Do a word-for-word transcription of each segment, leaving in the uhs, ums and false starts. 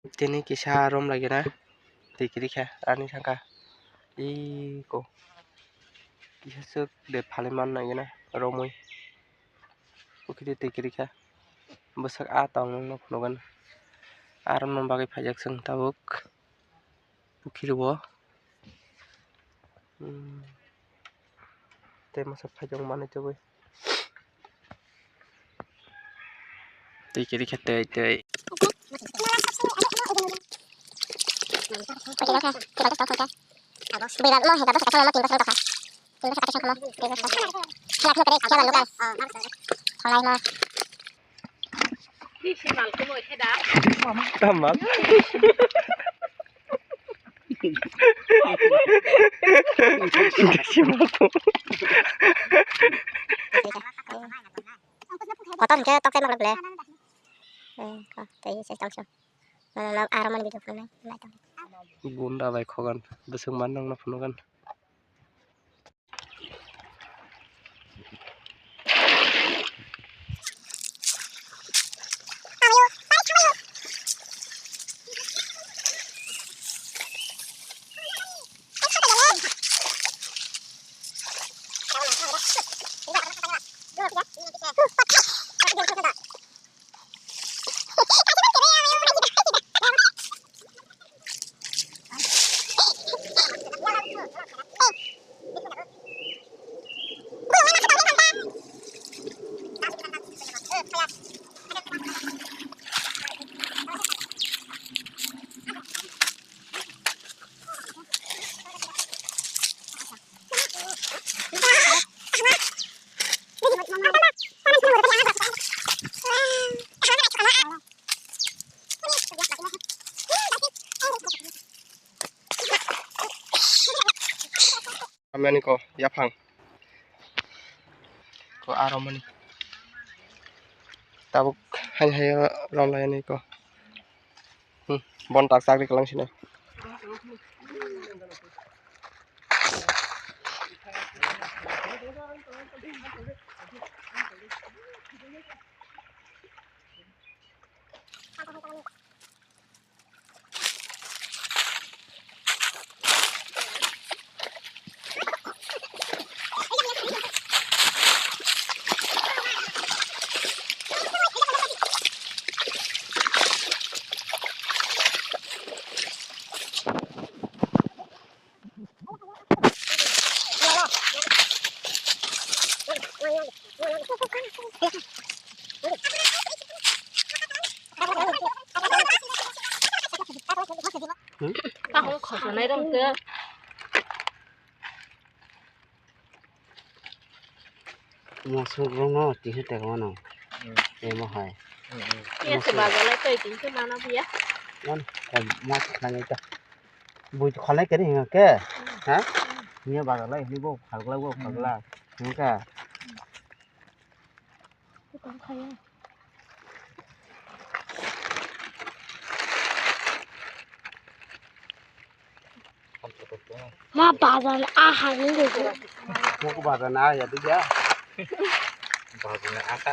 Tini kisa rom lagi na twi kwrwi kha ani saka iko kisa swk de phalwi man nai gana romwi pukhiri twi kwrwi kha bwswk a tong nw phunukgwi aro bagwi phaijak chwng tabuk pukhiri o. Hmm. Tei masa phaijak manwi tubui. Tei kiri khe tei tei. Tama. Kotor hingke tok chai maklak le. Eh, ko, tei se tong song. Nono aro man video phunuknai, nai tong. Gunda bai khogan, bwswk man nangno phunugan. Amani ko yaphang ko aro mani tabuk hai hai rom lai ani ko. Hmm, bon tak chak ri kalang sini. Kaham khosanai rok tei. Mosok rokno tisa tongmano. Hmm. Temo hai. Hmm, hmm. Iya se bajalai tei tisa mana buya. Non, mosok khanai ta. Bui kholai kari hinga ke? Ha? Niya bagalai hini bo phalgla bo phalgla. Hinga. Ma bazar a hani de. Ko bazar na ya diya. Bazar na aka.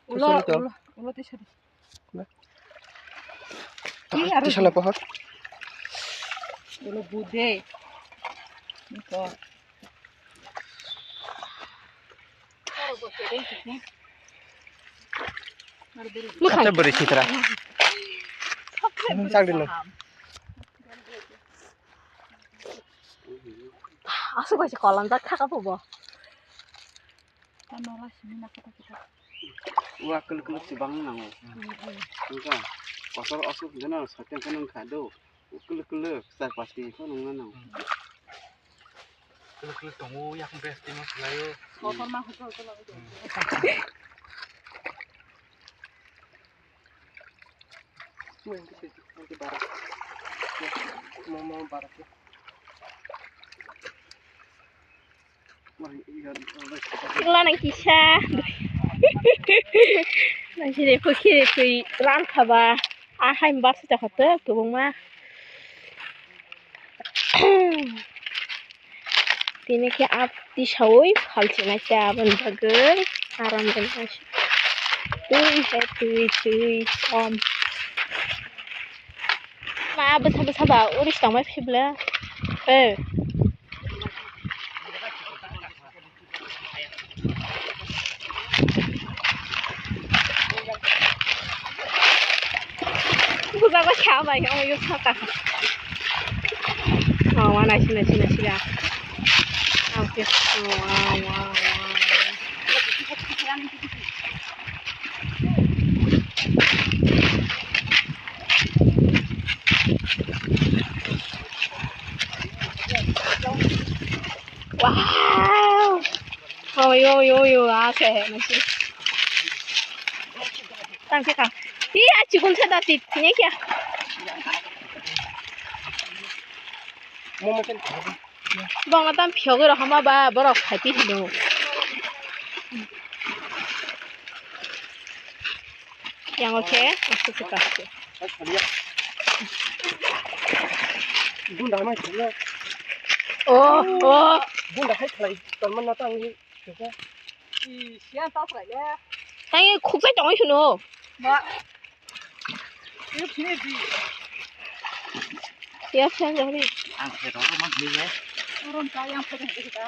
Ulo, ulo, ulo tisari. Tisana pohor. Ulo bude. Ito. Bwkhang. Acha bwrwi sitra. Chak di no. Aswk kaisa kolanjak kha kha bo. Ua kwlwk kwlwk se bangma nango. Wngkha kotor aswk hwnkheno saiteng khe nung kha do. Kwlwk kwlwk char pasti phano wngna nango. Kwlwk kwlwk tongo, yakung best timo swlaio. Kotor ma hukal kwlwk. Momo bara. Tikla nang kisa. Nang sini pukiri twi ran khaba. Ahai bar sita hoto kwbangma. Tini khe ap tisaui phalchinai se aboni bagwi aram rinai se. Twi he twi twi kom. Ma bwsa bwsa ba uri se tongmai phibla. Eh. Bujago kha bai, omo yuk saka. Oh, wana sina sina sila. Okay. Oh, wow, wow, wow. Wow! Oy, oy, oy, oy, ah, se, nasi. Tang se kang. Iya, chikun se dati, ini kya? Momo sen. Bong tam phiyogwi rw hama ba, borok khai pi hino. Yang oke, oke, oke, oke. Gunda mai khana. Oh, oh. Gunda hai khlai, tolman na tang ni. Ih, siya ta khwlai le. Tang khuk sai tong hino. Ma. Ini sini di. Siya siya jori. Ang khe rong man ni le. Orang kaya yang pada kita.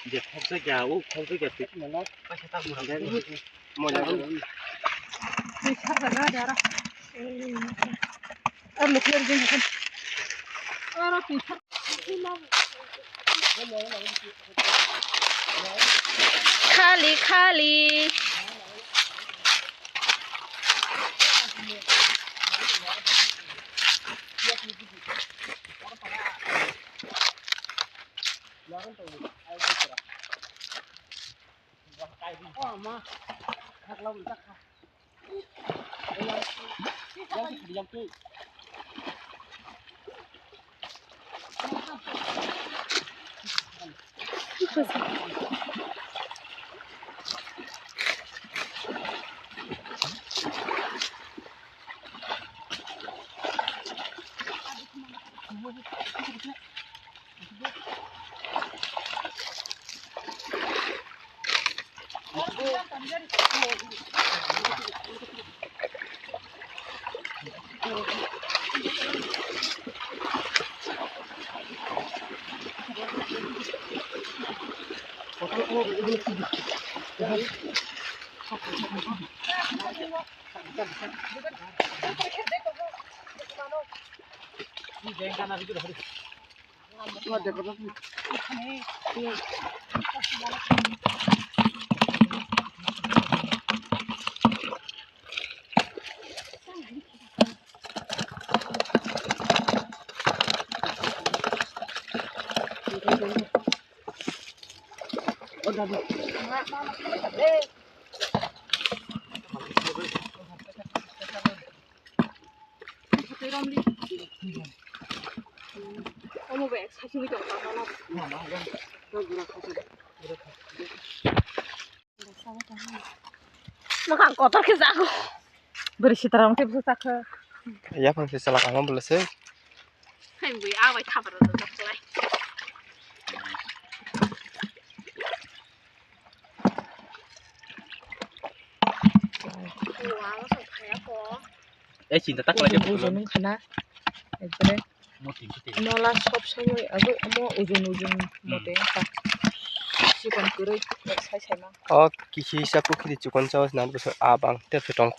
Dia khuk sai ya, u khuk sai ya, tik mana? Paisa tak murah. Moja. Pisar daga dara. Ar lukher jeng kan. Ara pisar. Khali, khali. Omo bai saisingwi tong tangmano. Mwkhang kotor khe jago. Bwrwi sitra wngkhe bwsa chakha. Yaphang se chalak ang bwlwswk. Hai bui a bai khabar rw jak lai. Wow, so khaya ko. Eh, chinta tak lai. Ojon, ojon wngkha na. Ekbare. Nola sob somoi abo omo ojon ojon mote wngkha. Chikon kwrwi sai sai ma. O kisi sa pukhiri chikon sa nang bwswk a bang te phetong.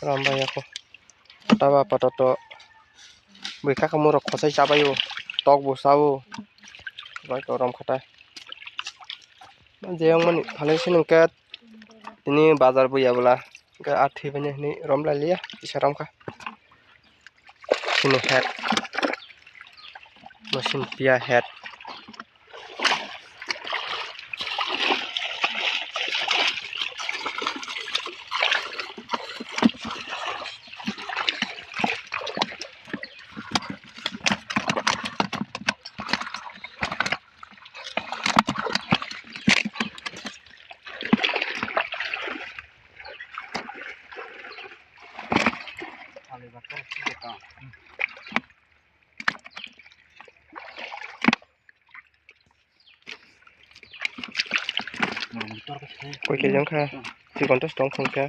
Rom bai yako. Taba patato. Bui kaka murok khosai chabaio. Tok bo sao. Bai ko rom khata. Je yang mani phalai sini ke. Ini bazar buya bula. Ke athi bani ni rom lai liya. Isa rom kha. Sini head. Mesin pia head. Koi kejang kha? Chikon to stong khong kha.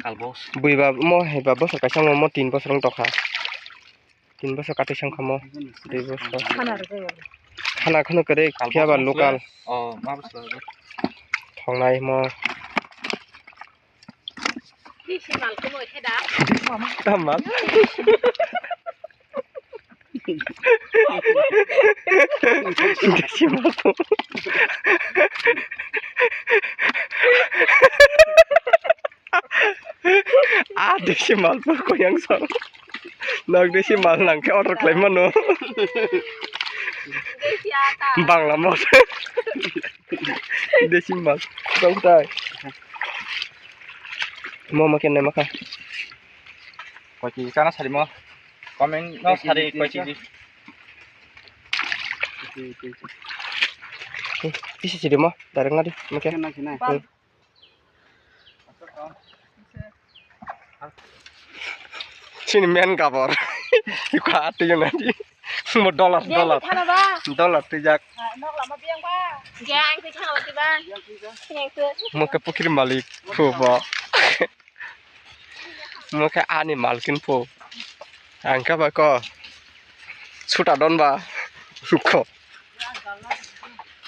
Kalbos. Bui ba mo hai ba bosor kaisa mo, mo tin bosor wng tokha. Tin bosor kati sang kha mo. Dui bosor. Hana kheno kwrwi phiya ba local. Oh, ma bosor. Thongnai mo. Desi mal khe mo khe da. Tamo mal. Desi mal to. Ah, desi mal to koyang sa. Nok desi mal nang khe order khlai mano. Desi ata. Bangla mos. Desi mal. Tong tai. Mo ma kene ma kha. Koi kg kana sari mo? Comment no sari koi kg. Pisi siri mo, direct ngadi, meke. Kena, kena. Hmm. Sini men gabor. Iko ati ngadi. Mo dollar, dollar. Dollar tijak. Mo ke pukiri malik. Kubo. Mo khe ani malkin po. Ang khe ba ko. Suta don ba. Ko.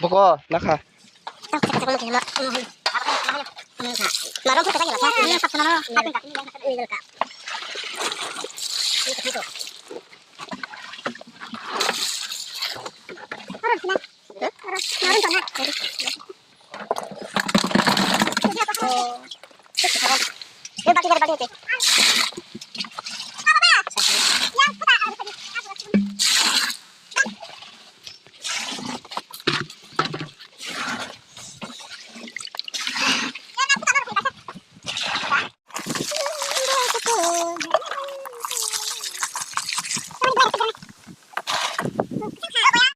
Boko nakha.